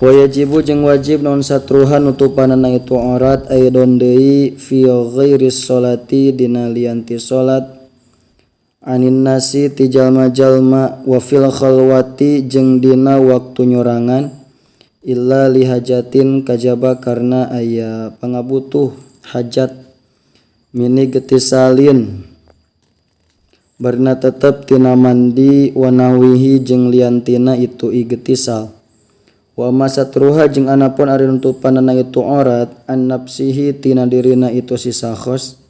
Wa yajibu jeung wajib naon satruha nutupanana itu aurat aidon deui fi ghairi sholati dina lian ti salat anin nasi ti jalma-jalma wa fil khalwati jeung dina waktu nyorangan illa li hajatin kajaba karna aya pangabutuh hajat mini getisalin barina tetep tina mandi wa nahwihi jeung liantina itu igtisal. Wa amma satruha jeung anapun ari nutupanana itu aurat an nafsihi tina dirina itu si sakhos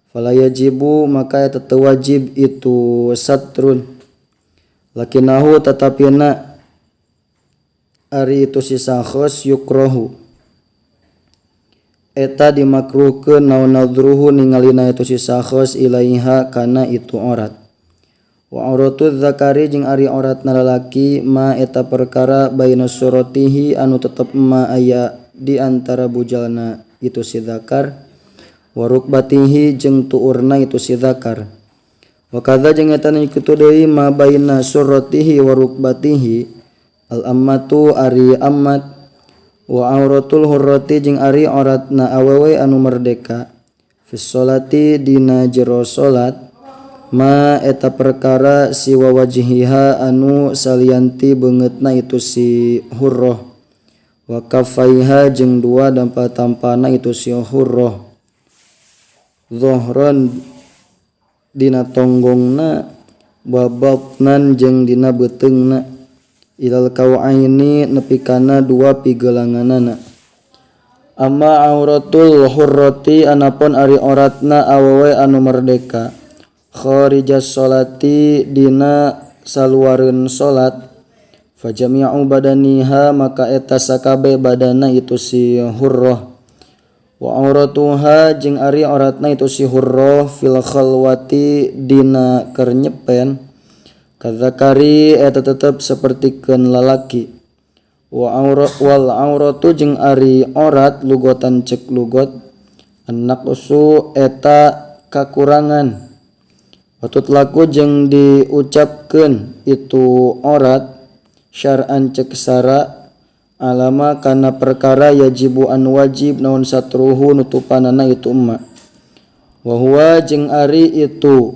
fala yajibu maka eta teu wajib itu satrun lakinahu tatapina ari itu si sakhos yukrohu eta dimakruhkeun naon nadruhu ningalina itu si sakhos ilaiha kana itu aurat. Wa auratu dzakari jeung ari auratna lalaki ma eta perkara baina suratihi anu tetep ma aya di antara bujalna itu si dzakar wa rukbatihi jeung tuurna itu si dzakar. Wa kadza jeung eta kitu deui ma baina suratihi wa rukbatihi al ammatu ari ammat. Wa auratul hurrati jeung ari auratna awewe anu merdeka fi sholati dina jero salat ma eta perkara siwa wajhiha anu salianti beungeutna itu si hurrah wa kaffaiha jeung dua dampa-tampana itu si hurrah zohron dina tonggongna wa batnan jeung dina beuteungna ilal kawaini nepi kana dua pigelanganana. Amma auratul hurrati anapun ari auratna awewe anu merdeka kharijas sholati dina saluareun salat fajami'u badaniha maka eta sakabe badana itu si hurrah. Wa auratuha jeung ari auratna itu si hurrah fil khalwati dina keur nyepen kadzakari eta tetep sapertikeun lalaki. Wa aurat wal auratu jeung ari aurat lugotan cek lugot annaqsu eta kakurangan watut laku jeung diucapkeun itu aurat syar'an cek sara alama kana perkara yajibu an wajib naon satruhu nutupanana itu emma. Wa huwa jeung ari itu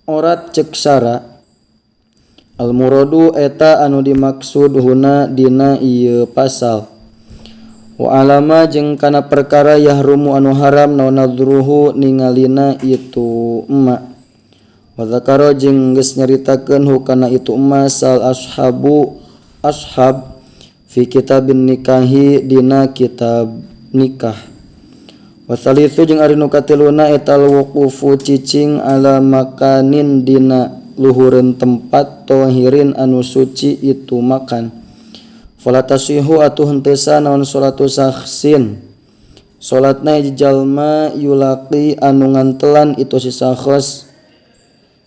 aurat cek sara al muradu eta anu dimaksud huna dina ieu pasal. Wa alama jeung kana perkara yahrumu anu haram naon nadruhu ningalina itu emma. Wa zakara jeung geus nyaritakeun hukana itu emma sal ashabu ashab fi kitabin nikahi dina kitab nikah. Wa salisu jeung ari nu katiluna eta wuqufu cicing ala makanin dina luhureun tempat tohirin anu suci itu makan. Fala tasihu atuh henteu sah naon salatu sakhsin salatna hiji jalma yulaqi anu ngantelan itu si sakhos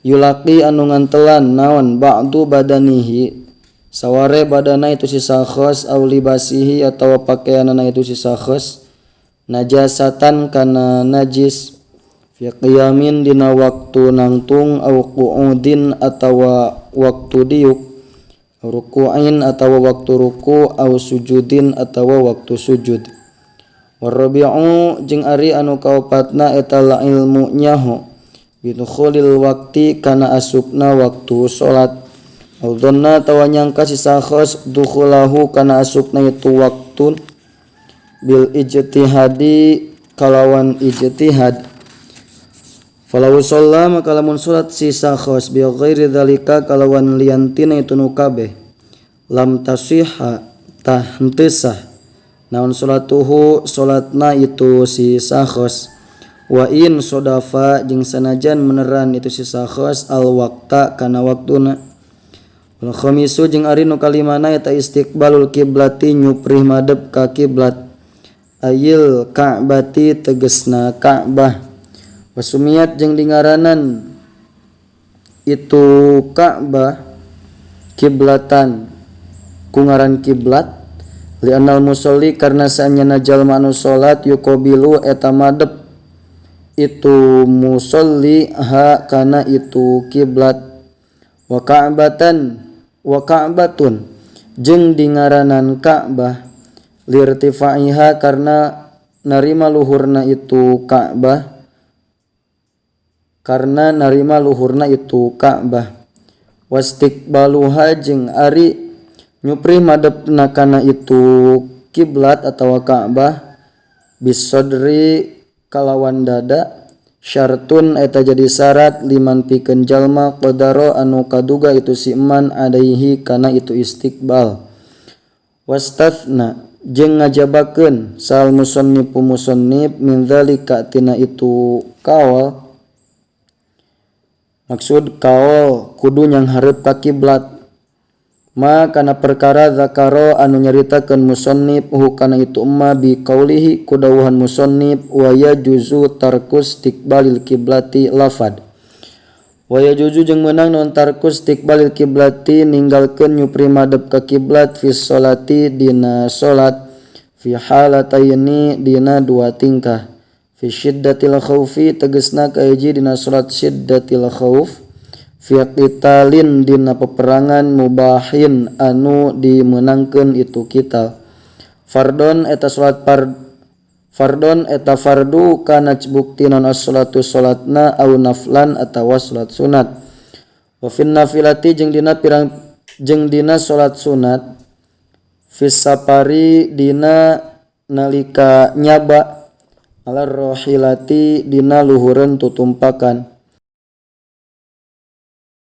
yulaqi anu ngantelan naon ba'du badanihi saware badana itu si sakhos au libasihi atawa pakaianana itu si sakhos najasatan kana najis fi qiyamin dina waktu nangtung au qu'udin atawa waktu diuk ruku'in atawa waktu ruku au sujudin atawa waktu sujud. Warabi'u jeung ari anu kaopatna eta la ilmu nyaho bidukhulil waqti kana asupna waktu salat au dhanna tawa nyangka si sakhos dukhulahu kana asupna itu waktu bil ijtihadi kalawan ijtihad. Falau shalla maka lamun salat si sakhos bi ghairi dzalika kalawan liantina itu nu kabeh lam tasiha tah henteu sah naon salatuhu salatna itu si sakhos. Wa in sodafa jeung sanajan meneran itu si sakhos al waqta kana waktuna. Wal khamisu jeung ari nu kalimana eta istiqbalul kiblati nyuprih madep ka kiblat ayil ka'bati tegesna Ka'bah. Wasumiat jeung dingaranan itu Ka'bah kiblatan ku ngaran kiblat li'annal musolli karena saanyana jalma anu salat yuqabilu eta madep itu musolli ha kana itu kiblat. Wa ka'batan wa ka'batun Jeung dingaranan Ka'bah lirtifaiha karena narima luhurna itu Ka'bah, karena narima luhurna itu Ka'bah. Wastiqbaluha jeung ari nyupri madepna kana itu kiblat atawa Ka'bah bisodri kalawan dada syartun eta jadi syarat liman pikeun jalma qadara anu kaduga itu si iman alaihi kana itu istiqbal. Wastathna jeung ngajabakeun sal musannifu musannif min dzalika tina itu kaol, maksud kaol kudu nyanghareup ka kiblat ma kana perkara zakaro anu nyaritakeun musannif hu kana itu emma bi qaulihi kudawuhan musannif wa yajuzu tarkus istiqbalil kiblati lafad. Wa yajuzu jeung meunang non tarkus istiqbalil kiblati ninggalkeun nyupri madep ka kiblat fi sholati dina salat fi halataini dina dua tingkah fi syiddatil khaufi tegesna kahiji dina salat syiddatil khauf fi qitalin dina peperangan mubahin anu dimenangkeun itu kita. Fardon eta salat fardon eta fardu kana bukti non as-salatu salatna au naflan atawa salat sunat. Wa fin nafilati jeung dina pirang jeung dina salat sunat fis safari dina nalika nyaba ala rohilati dina luhureun tutumpakan.